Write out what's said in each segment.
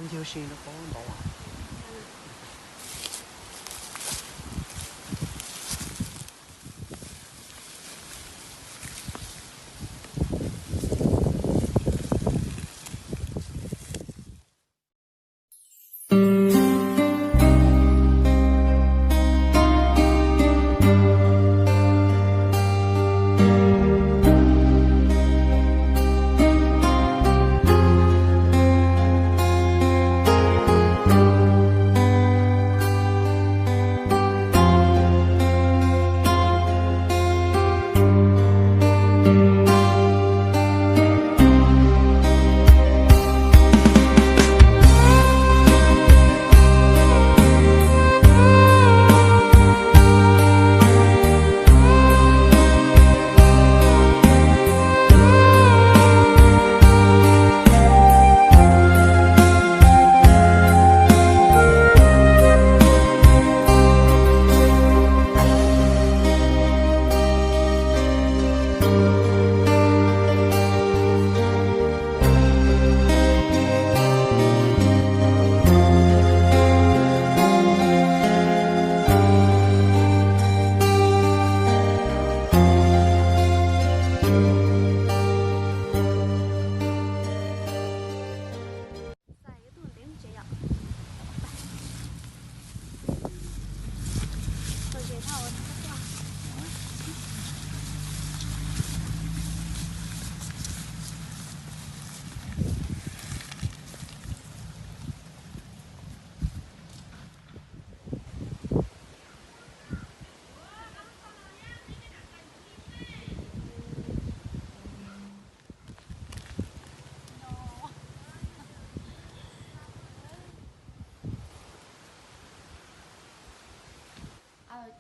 Ncig ua si no qhov ntau.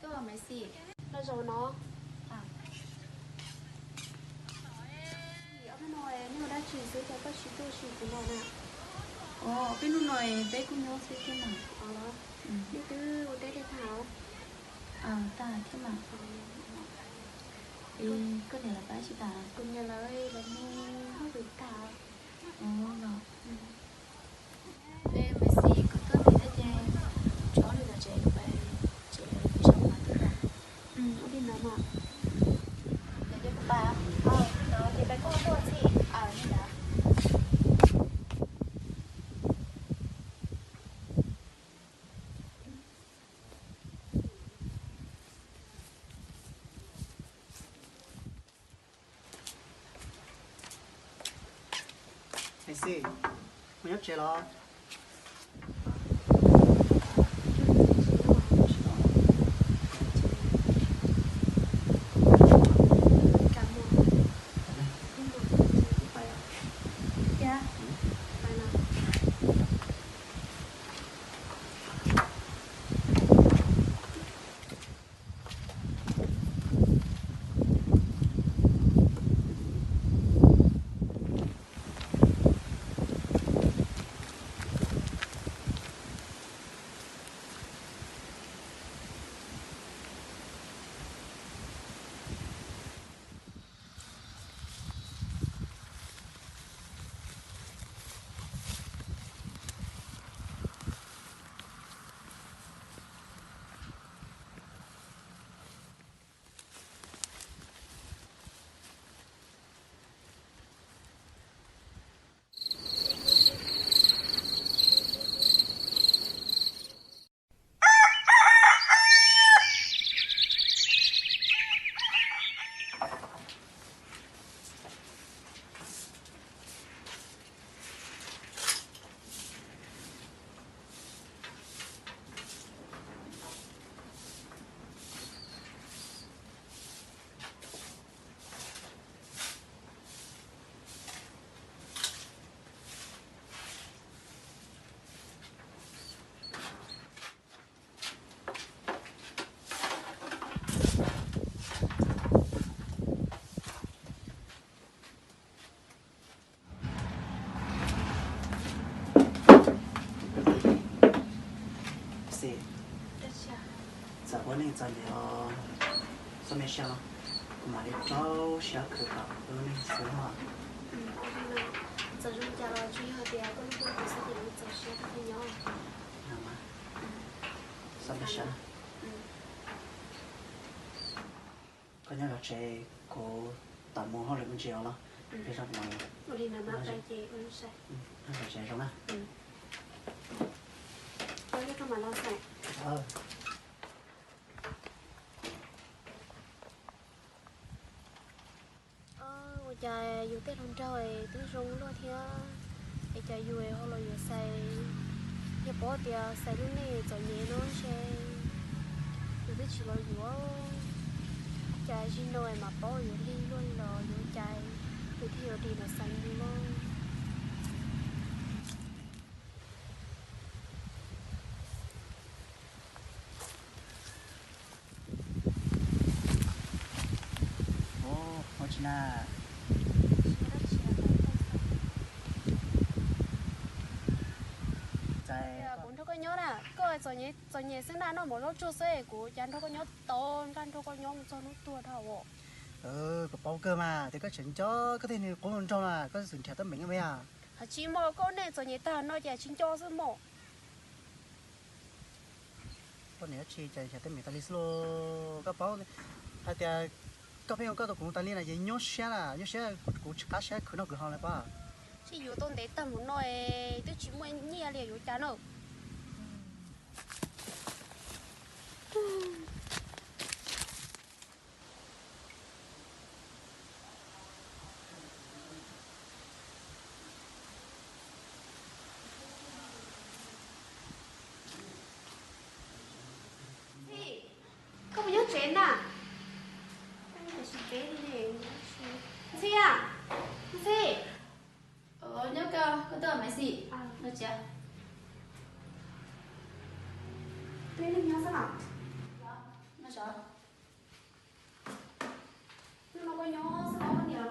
Tuaj Maiv Xis, no zaum no. Ob peb hnub no nej ua dab tsi xwb cas koj tsis tuaj sim kuv no na? Ua peb hnub no peb kuj nyob xwb thiab mas. Nej twb ua teb tej tag? Tag thiab mas. Es koj niam lawv pab tsis tas? Kuv niam lawv los mus hauj lwm tag. Los. Maiv Xis, kuv tuaj tim no ces tso ob lwm los tsev, tsev tsis sau mas tuaj. Ua li ntawd mas. Yog kuv pab, no ces peb kuj tuaj txij li ntawd. Maiv Xis, mus nyob tsev los? Xis, txawm ua neej txom nyem los txhob mej siab, kuv mam li rau siab khwv kom ua neej xwb os. Txawm zoo cas los tsis yog tias koj lub neej txom nyem li txaus siab. Koj nyob zov tsev, kuv tawm mus hauj lwm me ntsis os los. Peb zov no, zov tsev zoo na. Ua cas yus tej hluas nraug twb zoo luaj thiab, es cas yus ho los yuav Xais? Yog paub tias Xais lub neej txom nyem no ntshe yus twb tsis los yuav. Cas zaum no mas paub yuav lig luaj li los yuav cas yus thiaj yuav dim ntawm Xais mus no. Ua tsi na? Kuv nrog koj nyob na, koj txom nyem xwb na, noj mov zaub tsuag xwb, kuv cas nrog koj nyob tau, nrog koj nyob mus txog hnub tuag dhau. Kuv paub kawg mas, tias koj tseem nco koj tej niag qub hluas nraug na, koj xum nrhiav teeb meem me a. Hos tsis mog, koj neej txom nyem tag no ces tsis nco xwb mog. Koj niam tsis cas nrhiav teeb meem tas li xwb lauj. Koj paub hais tias koj pheej ua koj tus kuv tas li na ces nyuaj siab na, nyuaj siab, kuv tsis qab siab khwv noj khwv haus li pab. Tsis yuav tau ntev tag mus no es twb tsis muaj nyiaj li yuav cas na. Txi, koj puas nyob tsev na? Txi a, Txi. Nyob koj, koj tuaj Maiv Xis. Twb nyob xwb na. Nyob xwb, koj niam los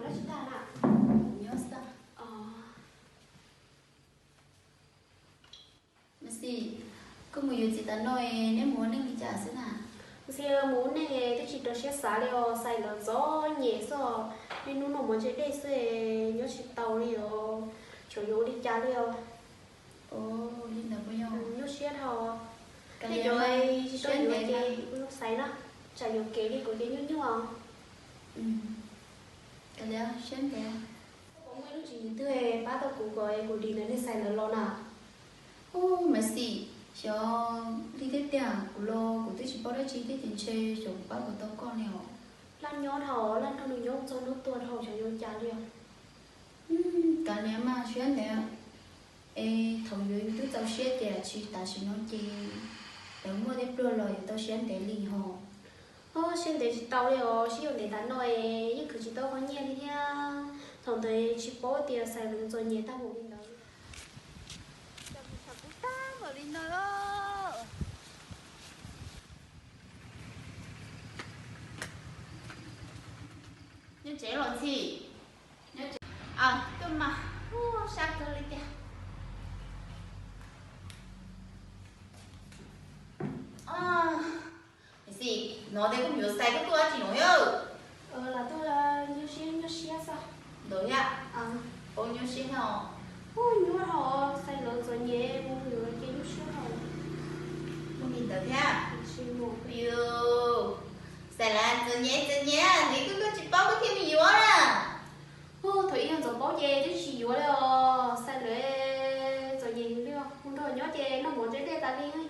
dab tsi tag na? Nyob xwb. Maiv Xis, koj mus yuav txiv tas no es neb mus ua neej li cas xwb na? Txi, mus ua neej twb tsis rau siab xav li os, Xais lawv txom nyem xwb os, niaj hnub noj mov ntse dej xwb, nyob tsis tau li os, xyov yuav ua li cas li os. Li ntawd puas yog? Nyuaj siab dhau. Tej cov tsis tau yuav ces kuv xaiv na, tsam yuav kev li kuv ces nyuaj nyuaj. Siab ntev. Puas muaj ib lub tswv yim twg pab tau kuv kom kuv dim ntawm niag Xais lawv los na? Ub, Maiv Xis, xyov li thiab tiag, kuv los kuv twb tsis paub dab tsi thiab ces ntshe xyov kuv pab puas tau koj li os. Laj nyob dhau, laj nrog nws nyob txog hnub tuag dhau xyov yuav cas li os. Kav liam mas, siab ntev. Es thaum yuav yus twb txaus siab ces tsis, tam sim no ces lawv muaj thiab pluag los yuav tau siab ntev li hos. Siab ntev tsis tau li os, sib yuav ntev tas no es yeej khwv tsis tau qhov nyiaj li thiab. Thaum ntawd tsis paub tias Xais lawv txom nyem tag mus li ntawd. Cas mus tham kuv tag npaum li no. Nyob tsev los Txi? Nyob tsev. Tuaj mas, sab kawg li tiag. Xis, hnov tias koj mus yuav Xais koj tuaj dab tsi no yawg? Lam tuaj nyuaj siab nyuaj siab xwb. Ntawd thiab? Ua nyuaj siab thiab os. Ua nyuaj dhau, Xais lawv txom nyem mus yuav ces nyuaj siab dhau. Ua li ntawd thiab? Yus, Xais lawv txom nyem txom nyem, neb twb tsis paub koj thiaj mus yuav na. Ub, thaum ib yam ntxov paub ces twb tsis yuav li os, Xais lawv txom nyem li os, mus nrog nyob ces noj mov ntseb dej tas li ces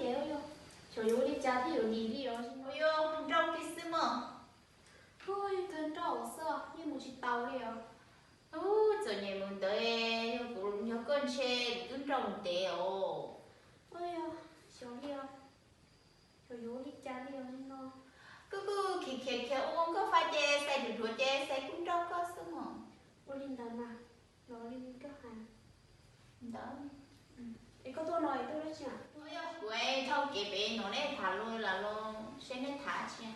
xyov yuav ua li cas thiaj yuav dim li os. Yus nrauj kiag xwb mog. Ub, kawg nrauj xwb, yeej mus tsis tau li os. Ub, txom nyem mus ntawd, yog kuv yog koj ntshe kuv twb nrauj ntev os. Ub, xyov li os, xyov yuav ua li cas li os no. Kuj kuj khiav khiav khiav ua nkauj fa ces Xais dhuav dhuav ces Xais kuj nrauj koj xwb mog. Ua li ntawd mas, los li koj hais ntawd. Es koj tuaj no es tuaj dab tsi? Kuv dhau kev pem no nej tham luag lam los seb nej tham tsi.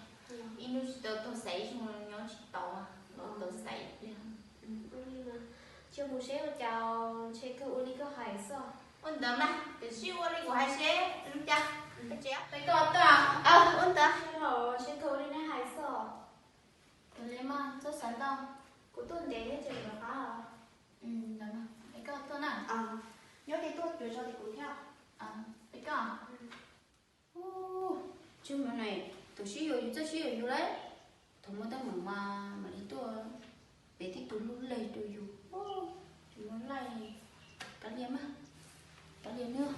Ib hnub tsis tau tuaj Xais, ib hnub nyob tsis tau, los tau Xais pliag. Cia mus seb ua cas, ntshe kawg ua li koj hais xwb. Ua ntawd mas, tiam sis ua li kuv hais seb zoo cas. Peb koj tuaj, ua ntawd. Seb kawg ua li nej hais xwb. Ua li mas, txhob xav ntau. Kuv tuaj ntev thiab ces kuv rov qab os. Peb koj tuaj na. Nyob ces tuaj cuav zog li kuv thiab. Peb koj. Ub, Tsis muaj ne, tus sib yuav yus txawj sib yuav yus lawm. Thaum muaj teeb meem mas mam li tuaj, peb tib tug lub leg rau yus. Tsis muaj laij, kav liam mas, kav liam nawb.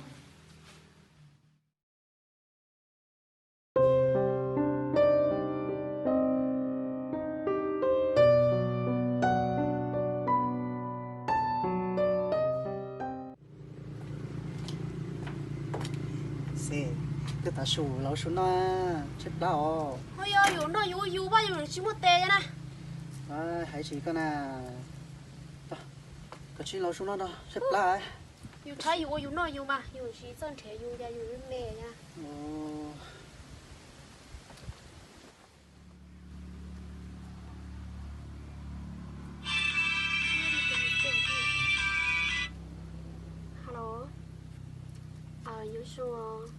Xis, twb tav su los sub noj, tshaib plab os. Ho yog yus noj yus ua yus mas yus tsis muaj tes na. Hais tsis koj na, koj tsis los sub noj no tshaib plab. Yus tshaib yus ua yus noj yus mas yus tsis txawj nrhiav yus cas yus me na. Hello, Nyob Zoo,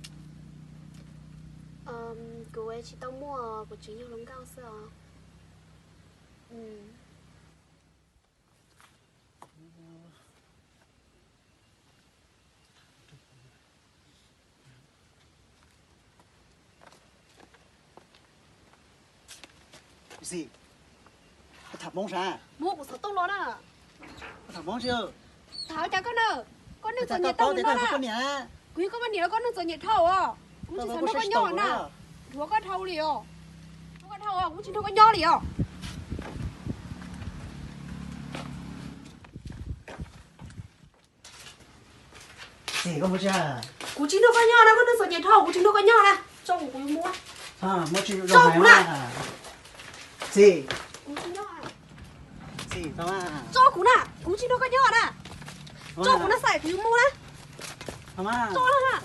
kuv tsis tau muaj, kuv tseem yog hluas nkauj xwb os. Xis, koj tham Hmoob sav? Muab kuv xov tooj los na. Koj tham Hmoob tsis? Tham cas koj na? Koj neeg txom nyem tau kuv no na. Kuv yog koj poj niam los koj neeg txom nyem dhau os. Kuv tsis xav nrog koj nyob na. Dhuav koj dhau li os. Dhuav koj dhau os, kuv tsis nrog koj nyob li os. Xis, koj muab tsis? Kuv tsis nrog koj nyob na, koj neeg txom nyem dhau, kuv tsis nrog koj nyob na. Tso kuv, kuv yuav mus. Tso kuv na. Xis, tso kuv na, kuv tsis nrog koj nyob na. Tso kuv na, xav kuv yuav mus na. Tso na.